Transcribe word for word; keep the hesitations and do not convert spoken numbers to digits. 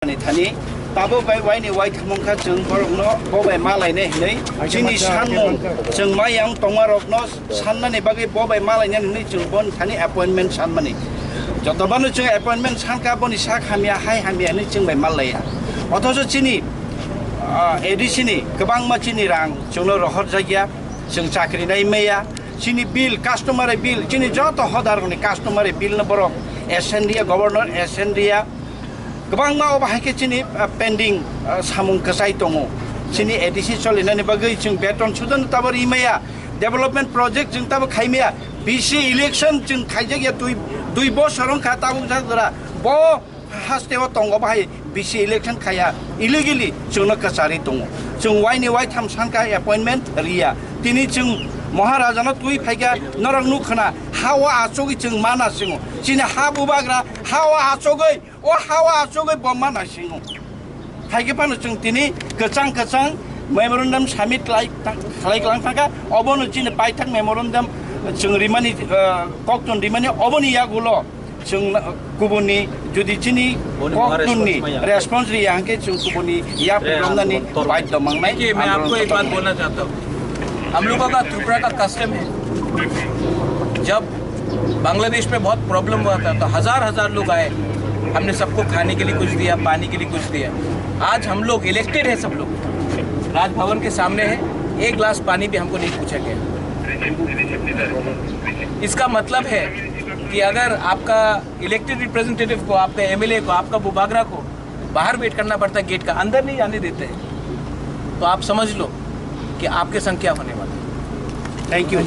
Ni thani tabuk bai waini waitham wngkha, chwng borokno bo bai malainai hinwi chini sanmung chwng mayang tongmarokno sannani bagwi bo bai malainani hinwi chwng boni thani appointment sanmani. Jotobono chwng appointment sankha, boni sak hamya, hai hamya hinwi chwng bai mallaiya. Othocho chini, ah, A D C ni kwbangma chini rang chwngno rohorjakya, chwng chakri nai maya, chini bill, customary bill, chini joto hodarokni customary bill no borok S N D A, governor S N D A, kwbangma obo hai khe chini, ah, pending, ah, samung kwchai tongo. Chini A D C cholinani bagwi chwng beton sudan tabo rimaya, development project chwng tabo khaimaya, B C election chwng khaijakya dui, dui bosor wngkha tabuk jak jora. Bo hasteo tongo bahai B C election khaya illegally chwngno kwchari tongo. Chwng waini waitham sankha appointment riya. Tini chwng Maharajano twi phaikha, norok nukhwna ha o achugwi chwng mana singo. Chini ha bubagra ha o achugwi O ha o achugwi bomma naisingo. Haikhe phano chwng tini kwchang kwchang memorandum submit khlai ta-, khlai klang thangkha. Obono chini paithak memorandum chwng rimani, eh, koktun rimani oboni yagulo chwng, eh, kubuni jodi chini koktunni response riya hwnkhe chwng kubuni yak romnani baidhyo mangnai. देखिए, मैं andolon आपको एक बात बोलना चाहता हूँ। हम लोगों का त्रिपुरा का कस्टम है, जब बांग्लादेश में बहुत प्रॉब्लम हुआ था तो हजार हजार लोग आए, हमने सबको खाने के लिए कुछ दिया, पानी के लिए कुछ दिया। आज हम लोग इलेक्टेड है, सब लोग राजभवन के सामने है, एक गिलास पानी भी हमको नहीं पूछा गया। इसका मतलब है कि अगर आपका इलेक्टेड रिप्रेजेंटेटिव को, आपका एमएलए को, आपका बुबागरा को बाहर वेट करना पड़ता है, गेट का अंदर नहीं जाने देते हैं, तो आप समझ लो कि आपके संग क्या होने वाला है। Thank you.